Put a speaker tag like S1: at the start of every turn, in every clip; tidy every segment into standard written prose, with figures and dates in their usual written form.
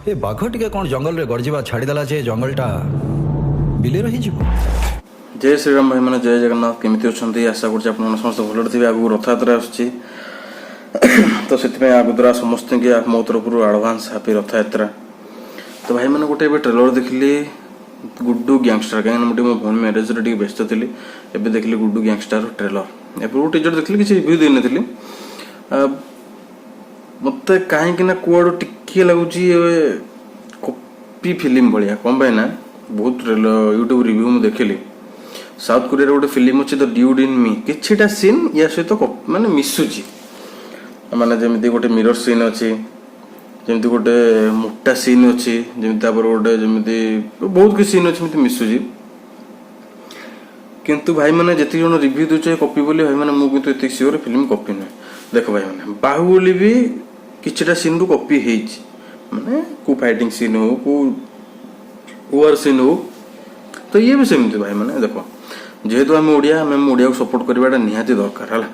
S1: ଏ ବାଘ ଟିକେ କ'ଣ ଜଙ୍ଗଲରେ ଗର୍ଜିବା ଛାଡ଼ିଦେଲା ଯେ ଜଙ୍ଗଲଟା ବିଲେ ରହିଯିବ?
S2: ଜୟ ଶ୍ରୀରାମ ଭାଇମାନେ, ଜୟ ଜଗନ୍ନାଥ। କେମିତି ଅଛନ୍ତି? ଆଶା କରୁଛି ଆପଣମାନେ ସମସ୍ତେ ଭଲରେ ଥିବେ। ଆଗକୁ ରଥଯାତ୍ରା ଆସୁଛି, ତ ସେଥିପାଇଁ ଆଗତୁରା ସମସ୍ତଙ୍କୁ ମୋ ତରଫରୁ ଆଡ଼ଭାନ୍ସ ହାପି ରଥଯାତ୍ରା। ତ ଭାଇମାନେ, ଗୋଟେ ଏବେ ଟ୍ରେଲର ଦେଖିଲି ଗୁଡ୍ଡୁ ଗ୍ୟାଙ୍ଗଷ୍ଟାର, କାହିଁକିନା ମୁଁ ଟିକେ ମୋ ଭଉଣୀ ମ୍ୟାରେଜରେ ଟିକେ ବ୍ୟସ୍ତ ଥିଲି। ଏବେ ଦେଖିଲି ଗୁଡ୍ଡୁ ଗ୍ୟାଙ୍ଗଷ୍ଟାର ଟ୍ରେଲର। ଏବେ ଟିଜର ଦେଖିଲି, କିଛି ରିଭ୍ୟୁ ଦେଇନଥିଲି। ମୋତେ କାହିଁକି ନା କୁଆଡ଼ୁ ଟିକିଏ ଲାଗୁଛି ଏବେ କପି ଫିଲ୍ମ ଭଳିଆ। କ'ଣ ପାଇଁ ନା ବହୁତ ୟୁଟ୍ୟୁବ ରିଭ୍ୟୁ ମୁଁ ଦେଖିଲି। ସାଉଥ କୋରିଆର ଗୋଟେ ଫିଲ୍ମ ଅଛି, ଦ ଡ୍ୟୁଡ୍ ଇନ୍ ମି, କିଛିଟା ସିନ୍ ୟା ସହିତ ମାନେ ମିଶୁଛି। ମାନେ ଯେମିତି ଗୋଟେ ମିରର ସିନ୍ ଅଛି, ଯେମିତି ଗୋଟେ ମୋଟା ସିନ୍ ଅଛି, ଯେମିତି ତାପରେ ଗୋଟେ ଯେମିତି ବହୁତ କିଛି ସିନ୍ ଅଛି, ଏମିତି ମିଶୁଛି। କିନ୍ତୁ ଭାଇମାନେ, ଯେତିକି ଜଣ ରିଭ୍ୟୁ ଦେଉଛ କପି ବୋଲି, ଭାଇମାନେ, ମୁଁ କିନ୍ତୁ ଏତିକି ସିଓର, ଫିଲ୍ମ କପି ନୁହେଁ। ଦେଖ ଭାଇମାନେ, ବାହୁବଲି ବି କିଛିଟା ସିନ୍ରୁ କପି ହେଇଛି, ମାନେ କୋଉ ଫାଇଟିଂ ସିନ୍ ହଉ, କୋଉ ୱାର୍ ସିନ୍ ହଉ। ତ ଇଏ ବି ସେମିତି। ଭାଇମାନେ, ଦେଖ, ଯେହେତୁ ଆମେ ଓଡ଼ିଆ, ଆମେ ଆମ ଓଡ଼ିଆକୁ ସପୋର୍ଟ କରିବାଟା ନିହାତି ଦରକାର। ହେଲା,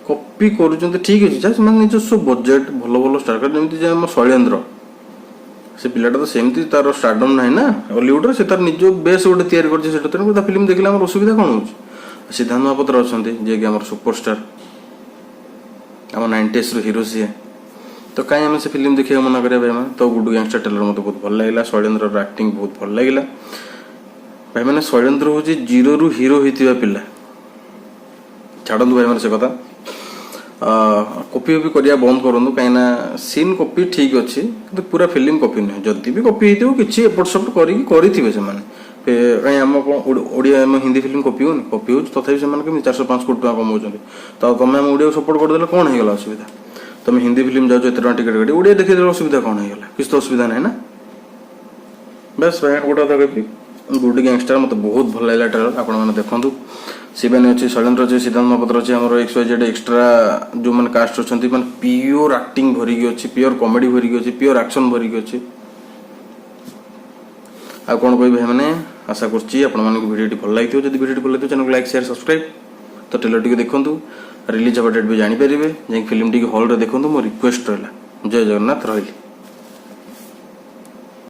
S2: କପି କରୁଛନ୍ତି, ଠିକ୍ ଅଛି, ଯାହା ସେମାନେ ନିଜସ୍ୱ ବଜେଟ୍, ଭଲ ଭଲ ଷ୍ଟାର, ଯେମିତି ଯେ ଆମ ଶୈଳେନ୍ଦ୍ର, ସେ ପିଲାଟା ତ ସେମିତି ତାର ଷ୍ଟାରଡମ୍ ନାହିଁ ନା ହଲିଉଡରେ। ସେ ତାର ନିଜ ବେସ୍ ଗୋଟେ ତିଆରି କରିଛି ସେଟା। ତେଣୁ ତା ଫିଲ୍ମ ଦେଖିଲେ ଆମର ଅସୁବିଧା କ'ଣ ହେଉଛି? ସିଦ୍ଧାନ୍ତ ମହାପାତ୍ର ଅଛନ୍ତି, ଯିଏକି ଆମର ସୁପରଷ୍ଟାର, ଆମ ନାଇଣ୍ଟିସ୍ର ହିରୋ ସିଏ। ତ କାହିଁ ଆମେ ସେ ଫିଲ୍ମ ଦେଖିବାକୁ ମନା କରିବା ଭାଇମାନେ? ତ ଗୁଡୁ ଗ୍ୟାଙ୍ଗଷ୍ଟର ଟ୍ରେଲର ମୋତେ ବହୁତ ଭଲ ଲାଗିଲା। ଶୈଳେନ୍ଦ୍ରର ଆକ୍ଟିଂ ବହୁତ ଭଲ ଲାଗିଲା। ଭାଇମାନେ, ଶୈଳେନ୍ଦ୍ର ହେଉଛି ଜିରୋରୁ ହିରୋ ହେଇଥିବା ପିଲା। ଛାଡ଼ନ୍ତୁ ଭାଇମାନେ ସେ କଥା। କପି ଫପି କରିବା ବନ୍ଦ କରନ୍ତୁ, କାହିଁକିନା ସିନ୍ କପି ଠିକ୍ ଅଛି, କିନ୍ତୁ ପୁରା ଫିଲ୍ମ କପି ନୁହେଁ। ଯଦି ବି କପି ହେଇଥିବ, କିଛି ଏପଟ ସେପଟ କରିକି କରିଥିବେ ସେମାନେ। କାହିଁ ଆମ କ'ଣ ଓଡ଼ିଆ, ଆମ ହିନ୍ଦୀ ଫିଲ୍ମ କପି ହଉନି? କପି ହଉଛି। ତଥାପି ସେମାନେ କେମିତି 405 କୋଟି ଟଙ୍କା କମାଉଛନ୍ତି? ତ ତମେ ଆମ ଓଡ଼ିଆକୁ ସପୋର୍ଟ କରିଦେଲେ କ'ଣ ହେଇଗଲା ଅସୁବିଧା? ତମେ ହିନ୍ଦୀ ଫିଲ୍ମ ଯାଉଛ ଏତେ ଟଙ୍କା ଟିକେଟ୍ କାଟି, ଓଡ଼ିଆ ଦେଖିଦେଲେ ଅସୁବିଧା କ'ଣ ହେଇଗଲା? କିଛି ତ ଅସୁବିଧା ନାହିଁ ନା। ବାସ୍ ଭାଇ, ଗୋଟେ କଥା କହିବି, ଗୁଡ୍ ଗ୍ୟାଙ୍ଗଷ୍ଟର ମୋତେ ବହୁତ ଭଲ ଲାଗିଲା ଟ୍ରେଲର। ଆପଣମାନେ ଦେଖନ୍ତୁ। ଶିବାନୀ ଅଛି, ଶୈଳେନ୍ଦ୍ର ଅଛି, ସିଦ୍ଧାନ୍ତ ମହାପାତ୍ର ଅଛି, ଆମର ଏକ୍ସ ୱାଇ ଜେଡ୍ ଏକ୍ସଟ୍ରା ଯେଉଁମାନେ କାଷ୍ଟ ଅଛନ୍ତି, ମାନେ ପିଓର ଆକ୍ଟିଂ ଭରିକି ଅଛି, ପିଓର କମେଡି ଭରିକି ଅଛି, ପିଓର ଆକ୍ସନ ଭରିକି ଅଛି। ଆଉ କ'ଣ କହିବି ଭାଇମାନେ? ଆଶା କରୁଛି ଆପଣମାନଙ୍କୁ ଭିଡ଼ିଓଟି ଭଲ ଲାଗିଥିବ। ଯଦି ଭିଡ଼ିଓଟି ଭଲ ଲାଗିଥିବ, ଚ୍ୟାନେଲକୁ ଲାଇକ୍, ସେୟାର, ସବସ୍କ୍ରାଇବ୍। ତ ଟ୍ରେଲର ଟିକେ ଦେଖନ୍ତୁ, ରିଲିଜ୍ ହେବା ଡେଟ୍ ବି ଜାଣିପାରିବେ। ଯାଇକି ଫିଲ୍ମ ଟିକେ ହଲ୍ରେ ଦେଖନ୍ତୁ, ମୋ ରିକ୍ୱେଷ୍ଟ ରହିଲା। ଜୟ ଜଗନ୍ନାଥ, ରହିଲି।